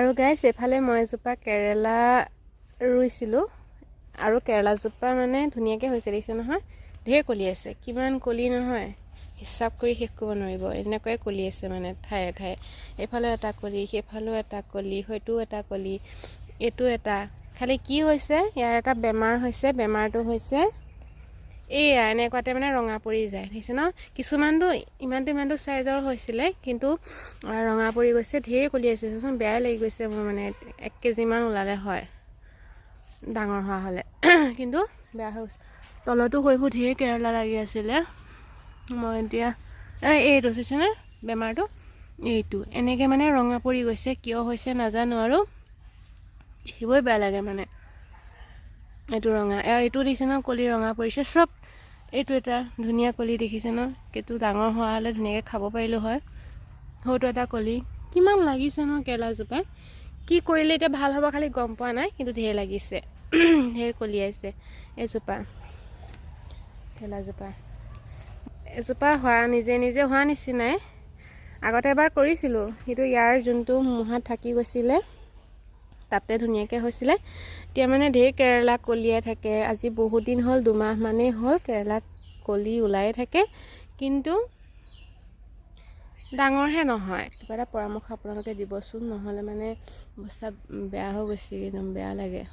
আৰু গাইছ, এইফালে মই এজোপা কেৰেলা ৰুইছিলোঁ আৰু কেৰেলাজোপা মানে ধুনীয়াকৈ হৈছে, দেখিছে নহয়? ঢেৰ কলি আছে। কিমান কলি নহয়, হিচাপ কৰি শেষ কৰিব নোৱাৰিব। এনেকুৱাই কলি আছে মানে ঠায়ে ঠায়ে। এইফালেও এটা কলি, সেইফালেও এটা কলি, হয়তো এটা কলি, এইটো এটা। খালি কি হৈছে, ইয়াৰ এটা বেমাৰ হৈছে। বেমাৰটো হৈছে এইয়া, এনেকুৱাতে মানে ৰঙা পৰি যায়, দেখিছে ন? কিছুমানটো ইমানটো ইমানটো চাইজৰ হৈছিলে, কিন্তু ৰঙা পৰি গৈছে। ঢেৰ কলি আছে চাচোন, বেয়াই লাগি গৈছে মোৰ। মানে 1 কেজিমান ওলালে হয় ডাঙৰ হোৱা হ'লে, কিন্তু বেয়া হৈ গৈছে। তলতো সেইবোৰ ঢেৰ কেৰেলা লাগি আছিলে। মই এতিয়া এইটো চাইছেনে বেমাৰটো? এইটো এনেকৈ মানে ৰঙা পৰি গৈছে। কিয় হৈছে নাজানো আৰু দেখিবই বেয়া লাগে মানে। এইটো ৰঙা, এইটো দিছে ন, কলি ৰঙা পৰিছে চব। এইটো এটা ধুনীয়া কলি, দেখিছে ন? এইটো ডাঙৰ হোৱা হ'লে ধুনীয়াকৈ খাব পাৰিলোঁ হয়। সৰুটো এটা কলি। কিমান লাগিছে ন কেৰেলাজোপা! কি কৰিলে এতিয়া ভাল হ'ব খালি গম পোৱা নাই, কিন্তু ঢেৰ লাগিছে, ঢেৰ কলিয়াইছে। এজোপা কেৰেলাজোপা, এজোপা হোৱা নিজে নিজে হোৱা নিচিনাই। আগতে এবাৰ কৰিছিলোঁ, কিন্তু ইয়াৰ যোনটো মুঢ়াত থাকি গৈছিলে, তাতে ধুনীয়াকৈ হৈছিলে। এতিয়া মানে ঢেৰ কেৰেলা কলিয়াই থাকে। আজি বহুত দিন হ'ল, 2 মাহ মানেই হ'ল, কেৰেলা কলি ওলাই থাকে, কিন্তু ডাঙৰহে নহয়। কিবা এটা পৰামৰ্শ আপোনালোকে দিবচোন, নহ'লে মানে অৱস্থা বেয়া হৈ গৈছে, একদম বেয়া লাগে।